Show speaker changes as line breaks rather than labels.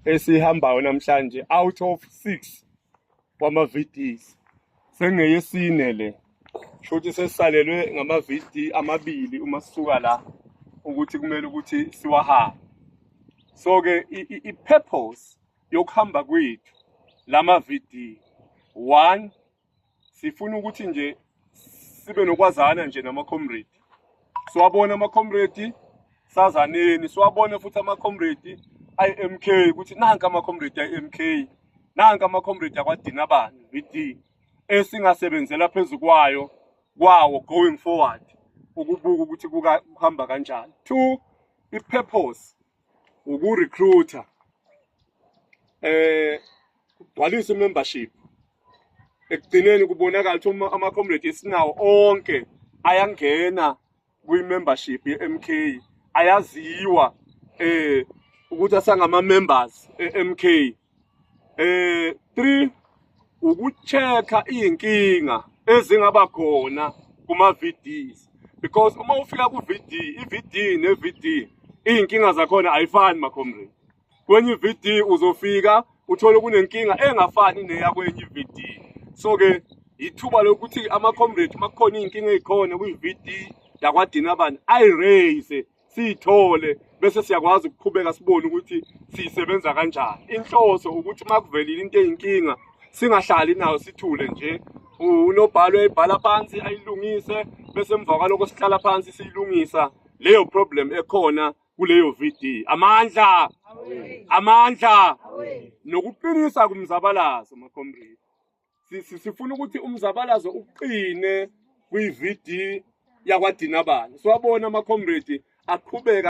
Esihambayo namhlanje out of 6 wama-VDs, sengeyesine le, shuthi sesisalelwe ngama-VD amabili uma sisuka la ukuthi kumele ukuthi siwahambe. So-ke i-purpose yokuhamba kwethu lama-VD, one, sifuna ukuthi nje sibe nokwazana nje nama-comrade, siwabone ama-comrade, sazaneni, siwabone futhi ama-comrade ayi-MK ukuthi nanka ama-comrade ayi-MK, nanka ama-comrade akwaDinabane VD esingasebenzela phezu kwayo kwawo going forward, ukubuka ukuthi kuhamba kanjani. Two, i-purpose ukurecruiter, kugcwalisa i-membership, ekugcineni kubonakala ukuthi uma ama-comrade esinawo onke ayangena kwi-membership ye-MK, ayaziwa ukuthi asangama-members e-MK. Three, ukuchecka iy'nkinga ezingaba khona kuma-VDs, because uma ufika ku-VD, i-VD ne-VD iy'nkinga zakhona ayifani, ma-comrade. Kwenye i-VD uzofika uthole kunenkinga engafani neyakwenye i-VD. So-ke ithuba lokuthi ama-comrade, uma kukhona iy'nkinga ey'khona kwi-VD yakwaDinabane, ayi-raise, siyithole, bese siyakwazi ukuqhubeka sibone ukuthi siyisebenza kanjani. Inhloso ukuthi uma kuvelile into eyinkinga, singahlali nayo sithule nje, unobhalo uyayibhala phansi, ayilungise, bese emva kwalokho sihlala phansi siyilungisa leyo problem ekhona kuleyo VD. Amandla, amandla nokuqinisa kumzabalazo, ma-comrade. Sifuna ukuthi umzabalazo uqine kwi-VD yakwaDinabane, siwabona ama-comrade aqhubeka.